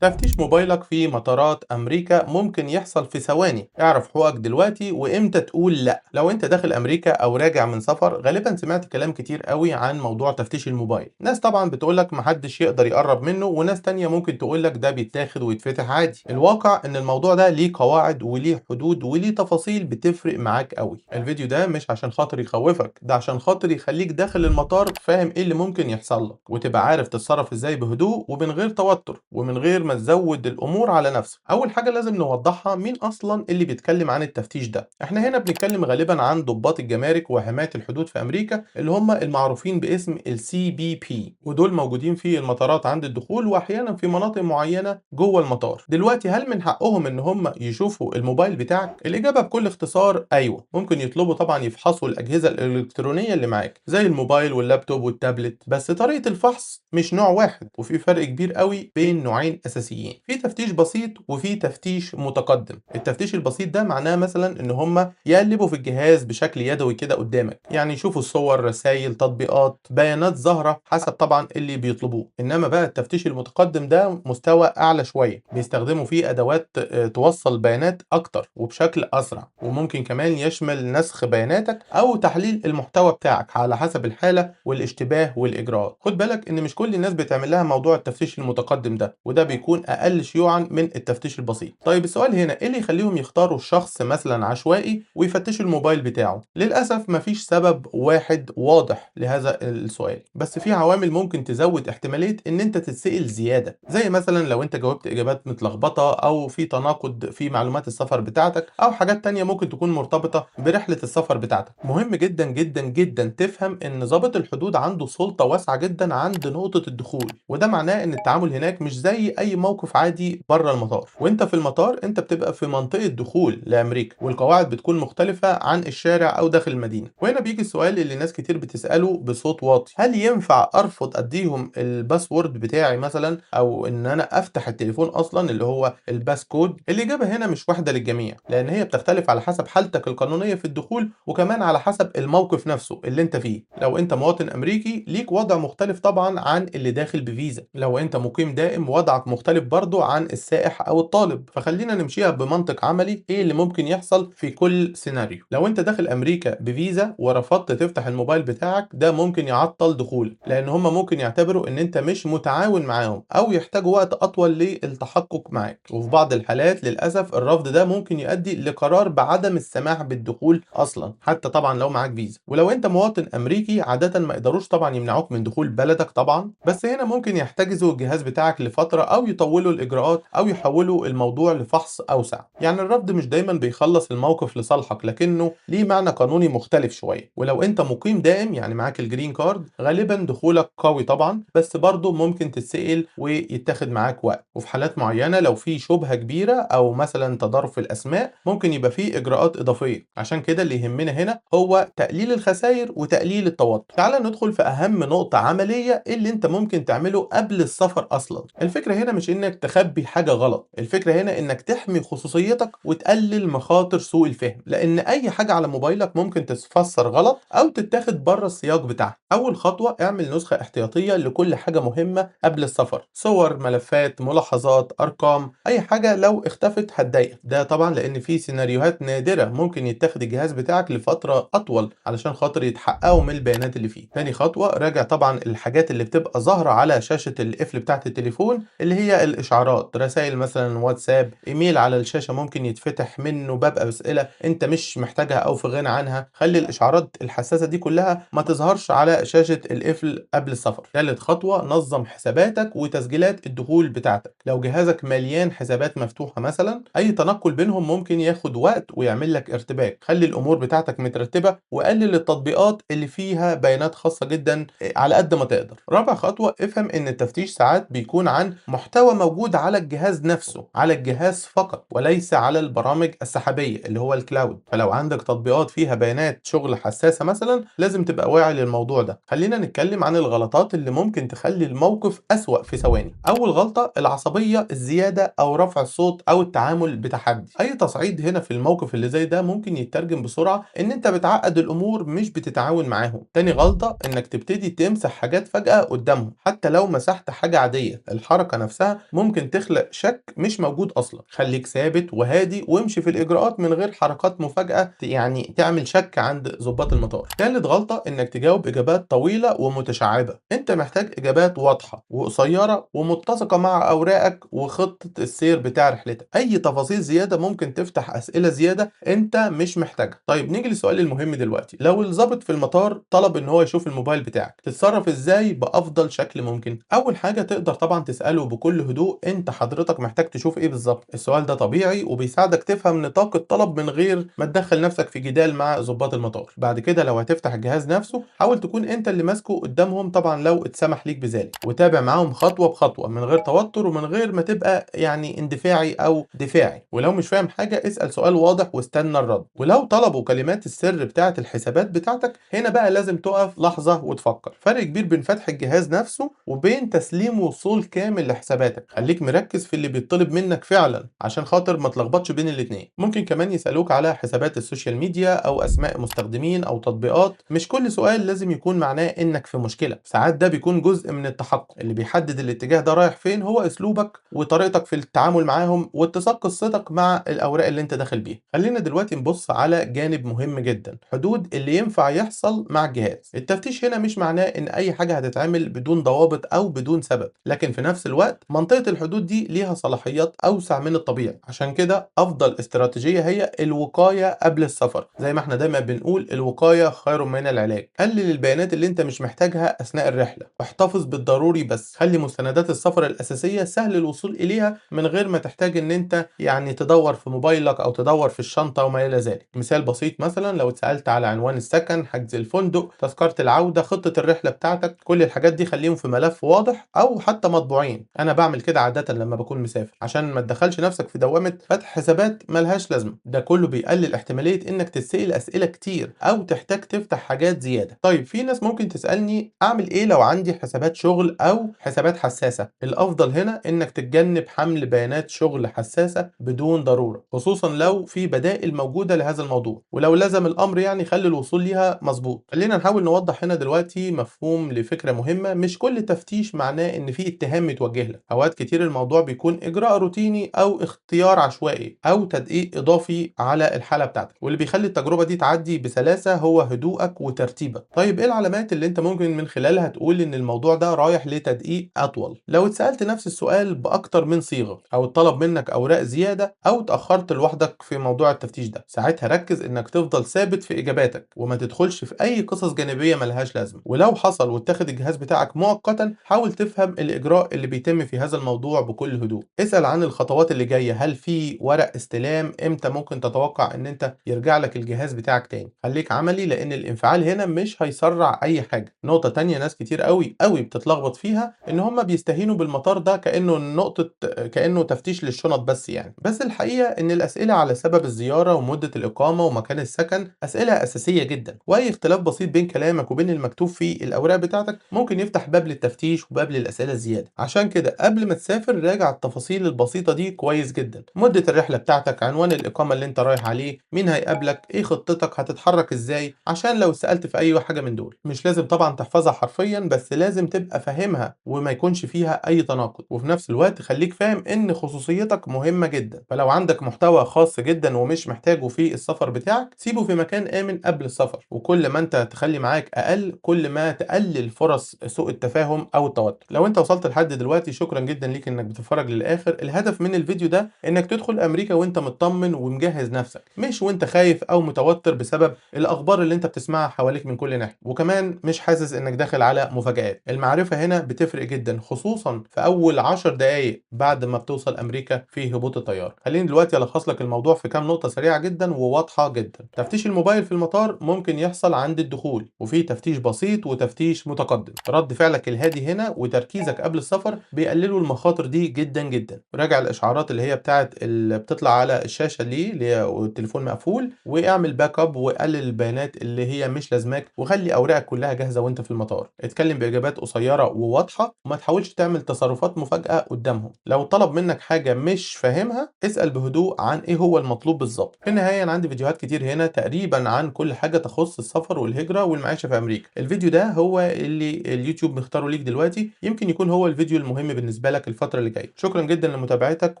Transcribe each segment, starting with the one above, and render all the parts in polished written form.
تفتيش موبايلك في مطارات أمريكا ممكن يحصل في ثواني. اعرف حقوقك دلوقتي وإمتى تقول لأ. لو أنت داخل أمريكا أو راجع من سفر غالبا سمعت كلام كتير قوي عن موضوع تفتيش الموبايل. ناس طبعا بتقولك محدش يقدر يقرب منه، وناس تانية ممكن تقولك ده بيتاخد ويتفتح عادي. الواقع إن الموضوع ده ليه قواعد وليه حدود وليه تفاصيل بتفرق معاك قوي. الفيديو ده مش عشان خاطر يخوفك، ده عشان خاطر يخليك داخل المطار فاهم ايه اللي ممكن يحصل لك، وتبقى عارف تتصرف ازاي بهدوء ومن غير توتر ومن غير ما تزود الامور على نفسك. اول حاجة لازم نوضحها، مين اصلا اللي بيتكلم عن التفتيش ده؟ احنا هنا بنتكلم غالبا عن ضباط الجمارك وحماية الحدود في امريكا، اللي هم المعروفين باسم ال CBP، ودول موجودين في المطارات عند الدخول واحيانا في مناطق معينة جوه المطار. دلوقتي هل من حقهم ان هم يشوفوا الموبايل بتاعك؟ الاجابة بكل اختصار ايوه، ممكن يطلبوا طبعا يفحصوا الاجهزة الالكترونية اللي معاك زي الموبايل واللابتوب والتابلت، بس طريقه الفحص مش نوع واحد، وفي فرق كبير قوي بين نوعين اساسيين: في تفتيش بسيط وفي تفتيش متقدم. التفتيش البسيط ده معناه مثلا ان هم يقلبوا في الجهاز بشكل يدوي كده قدامك، يعني يشوفوا الصور، رسائل، تطبيقات، بيانات ظاهره حسب طبعا اللي بيطلبوه. انما بقى التفتيش المتقدم ده مستوى اعلى شوية، بيستخدموا فيه ادوات توصل بيانات اكتر وبشكل اسرع، وممكن كمان يشمل نسخ بياناتك او تحليل المحتوى بتاعك على حسب الحالة والاشتباه والاجراءات. خد بالك ان مش كل الناس بتعمل لها موضوع التفتيش المتقدم ده، وده بيكون اقل شيوعا من التفتيش البسيط. طيب السؤال هنا، ايه اللي يخليهم يختاروا شخص مثلا عشوائي ويفتشوا الموبايل بتاعه؟ للاسف مفيش سبب واحد واضح لهذا السؤال، بس في عوامل ممكن تزود احتمالية ان انت تتسأل زيادة، زي مثلا لو انت جاوبت اجابات متلخبطة، او في تناقض في معلومات السفر بتاعتك، او حاجات تانية ممكن تكون مرتبطة برحلة السفر بتاعتك. مهم جدا جدا جدا تفهم ان ضابط الحدود عنده سلطة واسعة جدا عند نقطة الدخول، وده معناه ان التعامل هناك مش زي اي موقف عادي بره المطار. وانت في المطار انت بتبقى في منطقة دخول لامريكا، والقواعد بتكون مختلفة عن الشارع او داخل المدينة. وهنا بيجي السؤال اللي ناس كتير بتسأله بصوت واطي: هل ينفع ارفض اديهم ال password بتاعي مثلا، او ان انا افتح التليفون اصلا اللي هو ال passcode؟ الاجابة هنا مش واحدة للجميع، لان هي بتختلف على حسب حالتك القانونية في الدخول، وكمان على حسب الموقف نفسه اللي انت فيه. لو انت مواطن امريكي ليك وضع مختلف طبعا عن اللي داخل بفيزا، لو انت مقيم دائم وضعك مختلف برضو عن السائح او الطالب. فخلينا نمشيها بمنطق عملي، ايه اللي ممكن يحصل في كل سيناريو. لو انت داخل امريكا بفيزا ورفضت تفتح الموبايل بتاعك، ده ممكن يعطل دخولك، لان هم ممكن يعتبروا ان انت مش متعاون معاهم او يحتاجوا وقت اطول للتحقق معاك. وفي بعض الحالات للاسف الرفض ده ممكن يؤدي لقرار بعدم السماح بالدخول اصلا، حتى طبعا لو معاك فيزا. ولو انت مواطن امريكي عادة ما يقدروش طبعا يمنعوك من دخول بلدك طبعا، بس هنا ممكن يحتجزوا الجهاز بتاعك لفترة، او يطولوا الاجراءات، او يحولوا الموضوع لفحص اوسع. يعني الرفض مش دايما بيخلص الموقف لصالحك، لكنه ليه معنى قانوني مختلف شوية. ولو انت مقيم دائم يعني معاك ال green card، غالبا دخولك قوي طبعا، بس برضه ممكن تتسأل ويتاخد معاك وقت. وفي حالات معينة لو في شبهة كبيرة او مثلا تضارب في الاسماء، ممكن يبقى في اجراءات اضافية. عشان كده اللي يهمنا هنا هو تقليل الخسائر وتقليل التوتر. تعال ندخل في اهم نقطة عملية اللي انت ممكن تعمله قبل السفر اصلا. الفكرة هنا مش انك تخبي حاجة غلط، الفكرة هنا انك تحمي خصوصيتك وتقلل مخاطر سوء الفهم، لان اي حاجة على موبايلك ممكن تتفسر غلط او تتاخد بره السياق بتاعها. اول خطوة، اعمل نسخة احتياطية لكل حاجة مهمة قبل السفر: صور، ملفات، ملاحظات، ارقام، اي حاجة لو اختفت هتضايقك. ده طبعا لان في سيناريوهات نادرة ممكن يتاخد الجهاز بتاعك لفترة اطول علشان خاطر يتحققوا من البيانات اللي فيه. تاني خطوة، راجع طبعا الحاجات اللي بتبقى ظاهرة على شاشة القفل بتاعت التليفون، اللي هي الاشعارات، رسائل مثلا واتساب، ايميل على الشاشة ممكن يتفتح منه باب اسئلة انت مش محتاجها او في غنى عنها. خلي الاشعارات الحساسة دي كلها ما تظهرش على شاشة القفل قبل السفر. تالت خطوة، نظم حساباتك وتسجيلات الدخول بتاعتك. لو جهازك مليان حسابات مفتوحة مثلا، اي تنقل بينهم ممكن ياخد وقت ويعمل لك ارتباك. خلي الامور بتاعتك مترتبة، وقلل التطبيقات اللي فيها بيانات خاصة جدا على قد ما تقدر. رابع خطوة، افهم ان التفتيش ساعات بيكون عن محتوى موجود على الجهاز نفسه، على الجهاز فقط وليس على البرامج السحابية اللي هو ال cloud. فلو عندك تطبيقات فيها بيانات شغل حساسة مثلا، لازم تبقى واعي للموضوع ده. خلينا نتكلم عن الغلطات اللي ممكن تخلي الموقف أسوأ في ثواني. أول غلطة، العصبية الزيادة أو رفع الصوت أو التعامل بتحدي. أي تصعيد هنا في الموقف اللي زي ده ممكن يترجم بسرعة إن أنت بتعقد الأمور مش بتتعاون معاهم. تاني غلطة، إنك تبتدي تمسح حاجات فجأة قدامهم، حتى لو مسحت حاجة عادية، الحركة نفسها نفسها ممكن تخلق شك مش موجود أصلا. خليك ثابت وهادي وامشي في الإجراءات من غير حركات مفاجأة يعني تعمل شك عند ضباط المطار. ثالث غلطة إنك تجاوب إجابات طويلة ومتشعبة. أنت محتاج إجابات واضحة وقصيرة ومتسقة مع أوراقك وخطة السير بتاع رحلتك. أي تفاصيل زيادة ممكن تفتح أسئلة زيادة أنت مش محتاجها. طيب نيجي للسؤال المهم دلوقتي، لو الضابط في المطار طلب إن هو يشوف الموبايل بتاعك، تتصرف إزاي بأفضل شكل ممكن؟ أول حاجة تقدر طبعا تسأله بكل هدوء، أنت حضرتك محتاج تشوف إيه بالظبط؟ السؤال ده طبيعي وبيساعدك تفهم نطاق الطلب من غير ما تدخل نفسك في جدال مع ضباط المطار. بعد كده لو هتفتح الجهاز نفسه، حاول تكون انت اللي ماسكه قدامهم طبعا لو اتسمح ليك بذلك، وتابع معاهم خطوة بخطوة من غير توتر ومن غير ما تبقى يعني اندفاعي او دفاعي. ولو مش فاهم حاجة اسأل سؤال واضح واستنى الرد. ولو طلبوا كلمات السر بتاعة الحسابات بتاعتك، هنا بقى لازم تقف لحظة وتفكر. فرق كبير بين فتح الجهاز نفسه وبين تسليم وصول كامل لحساباتك. خليك مركز في اللي بيطلب منك فعلا عشان خاطر ما تلخبطش بين الاتنين. ممكن كمان يسألوك على حسابات ال social media او اسماء مستخدمين او تطبيقات. مش كل سؤال لازم يكون معناه انك في مشكلة، ساعات ده بيكون جزء من التحقق. اللي بيحدد الاتجاه ده رايح فين هو اسلوبك وطريقتك في التعامل معاهم واتساق قصتك مع الاوراق اللي انت داخل بيها. خلينا دلوقتي نبص على جانب مهم جدا، حدود اللي ينفع يحصل مع الجهاز. التفتيش هنا مش معناه ان اي حاجة هتتعمل بدون ضوابط او بدون سبب، لكن في نفس الوقت منطقة الحدود دي ليها صلاحيات اوسع من الطبيعي. عشان كده افضل استراتيجية هي الوقاية قبل السفر، زي ما احنا دايما بنقول الوقاية خير من العلاج. قلل البيانات اللي انت مش محتاجها اثناء الرحلة، واحتفظ بالضروري بس. خلي مستندات السفر الاساسية سهل الوصول اليها من غير ما تحتاج ان انت يعني تدور في موبايلك او تدور في الشنطة وما الى ذلك. مثال بسيط، مثلا لو اتسألت على عنوان السكن، حجز الفندق، تذكرة العودة، خطة الرحلة بتاعتك، كل الحاجات دي خليهم في ملف واضح او حتى مطبوعين. انا بعمل كده عادة لما بكون مسافر عشان ما تدخلش نفسك في دوامة فتح حسابات ملهاش لازمة. ده كله بيقلل احتمالية انك تتسأل اسئلة كتير او تحتاج تفتح حاجات زيادة. طيب في ناس ممكن تسألني اعمل ايه لو عندي حسابات شغل او حسابات حساسة؟ الافضل هنا انك تتجنب حمل بيانات شغل حساسة بدون ضرورة، خصوصا لو في بدائل موجودة لهذا الموضوع، ولو لزم الامر يعني خلي الوصول ليها مظبوط. خلينا نحاول نوضح هنا دلوقتي مفهوم لفكرة مهمة، مش كل تفتيش معناه ان في اتهام متوجه لك. اوقات كتير الموضوع بيكون اجراء روتيني او اختيار عشوائي او تدقيق اضافي على الحالة بتاعتك، واللي بيخلي التجربة دي تعدي بسلاسة هو هدوءك وترتيبك. طيب ايه العلامات اللي انت ممكن من خلالها تقول ان الموضوع ده رايح لتدقيق اطول؟ لو اتسألت نفس السؤال باكتر من صيغة، او اتطلب منك اوراق زيادة، او اتأخرت لوحدك في موضوع التفتيش ده، ساعتها ركز انك تفضل ثابت في اجاباتك وما تدخلش في اي قصص جانبية ملهاش لازمة. ولو حصل واتاخد الجهاز بتاعك مؤقتا، حاول تفهم الاجراء اللي بيتم في هذا الموضوع بكل هدوء. اسأل عن الخطوات اللي جاية، هل في ورق استلام، امتى ممكن تتوقع ان انت يرجع لك الجهاز بتاعك تاني. خليك عملي لان الانفعال هنا مش هيسرع اي حاجة. نقطة تانية ناس كتير قوي قوي بتتلخبط فيها، ان هم بيستهينوا بالمطار ده كأنه نقطة، كأنه تفتيش للشنط بس يعني. بس الحقيقة ان الاسئلة على سبب الزيارة ومدة الاقامة ومكان السكن اسئلة اساسية جدا، واي اختلاف بسيط بين كلامك وبين المكتوب في الاوراق بتاعتك ممكن يفتح باب للتفتيش وباب للاسئلة الزيادة. عشان كده قبل ما تسافر راجع التفاصيل البسيطة دي كويس جدا، مدة الرحلة بتاعتك، عنوان الإقامة اللي انت رايح عليه، مين هيقابلك، ايه خطتك، هتتحرك ازاي، عشان لو سألت في اي حاجة من دول. مش لازم طبعا تحفظها حرفيا، بس لازم تبقى فاهمها وما يكونش فيها اي تناقض. وفي نفس الوقت خليك فاهم ان خصوصيتك مهمة جدا، فلو عندك محتوى خاص جدا ومش محتاجه في السفر بتاعك سيبه في مكان آمن قبل السفر. وكل ما انت تخلي معاك اقل، كل ما تقلل فرص سوء التفاهم او التوتر. لو انت وصلت لحد دلوقتي شكرا جدا ليك انك بتتفرج للاخر. الهدف من الفيديو ده انك تدخل امريكا وانت مطمن ومجهز نفسك، مش وانت خايف او متوتر بسبب الاخبار اللي انت بتسمعها حواليك من كل ناحية، وكمان مش حاسس انك داخل على مفاجآت. المعرفة هنا بتفرق جدا، خصوصا في اول 10 دقائق بعد ما بتوصل امريكا في هبوط الطيارة. خليني دلوقتي الخص لك الموضوع في كام نقطة سريعة جدا وواضحة جدا. تفتيش الموبايل في المطار ممكن يحصل عند الدخول، وفي تفتيش بسيط وتفتيش متقدم. رد فعلك الهادي هنا وتركيزك قبل السفر بيقللوا المخاطر دي جدا جدا. راجع الاشعارات اللي هي بتاعت اللي بتطلع على الشاشة اللي هي والتليفون مقفول، واعمل backup وقلل البيانات اللي هي مش لازماك، وخلي اوراقك كلها جاهزة وانت في المطار. اتكلم باجابات قصيرة وواضحة، وما تحاولش تعمل تصرفات مفاجاة قدامهم. لو طلب منك حاجة مش فاهمها اسال بهدوء عن ايه هو المطلوب بالظبط. في النهاية انا عندي فيديوهات كتير هنا تقريبا عن كل حاجة تخص السفر والهجرة والمعيشه في امريكا. الفيديو ده هو اللي اليوتيوب مختاره ليك دلوقتي، يمكن يكون هو الفيديو المهم بالنسبة بالنسبة لك الفترة اللي جاية. شكرًا جدًا لمتابعتك،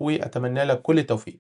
وأتمنى لك كل التوفيق.